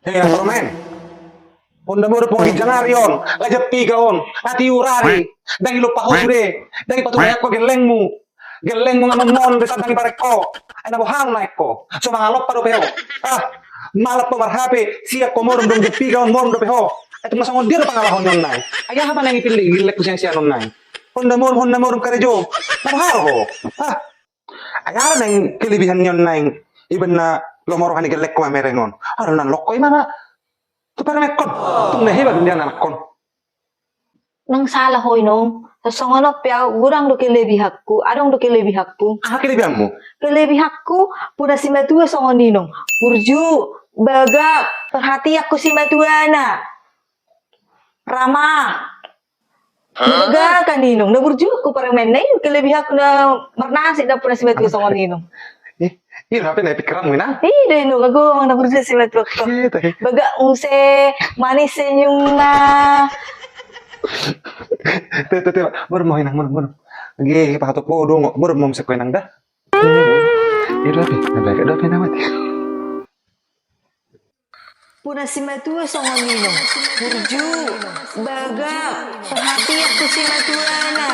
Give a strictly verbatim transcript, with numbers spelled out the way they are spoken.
Hei, Romen. Honda modom, pungu ginjang ari on, lajang piga on, na tiur ari, ndang ilompa ho sude, ndang ipatulang ho gellengmu. Gellengmu nga nongon be, ndang ibarek ho. Ai na boha ho naeng ho? So mangalompa dope ho. Ah, malap ho mar-H P, sian ho modom, dung jam piga on modom dope ho. Ai tung na songon dia do pangalaho ni on naeng? Ai aha ma naeng ipillit gellengku sian, sian on naeng? Honda modom, Honda modom karejo. Na boha ho? Ah. Ai aha naeng kelebihan ni on naeng? Ibaen na lomo roha ni gellengku mamereng on. Aha do na lomo ho i mana? Tu paremekkon. Tung na hebat dia anakkon. Ndang sala ho, Inong. Songon on pe au, godang do kelebihanku, adong do kelebihanku. Aha kelebihanmu? Kelebihanku, puna simatua songon Inong. Burju, bagak, perhatian tu simatuana. Ramah. Bagak kan Inong, na burju ho paremean i, kelebihanku na marnasib do puna simatua songon Inong. Eh, i do hape na pikiranmu, Inang? I do, Inong, ago mang na burju simatua. Bagak muse, manis senyumna. Te, te, te, modom ho, Inang, modom, modom. Age pahatop ho dongan, modom ho muse ho, Inang, da. I do hape, na bagak do hape na mate. Puna simatua songon Inong. Burju, bagak, perhatian tu simatuana.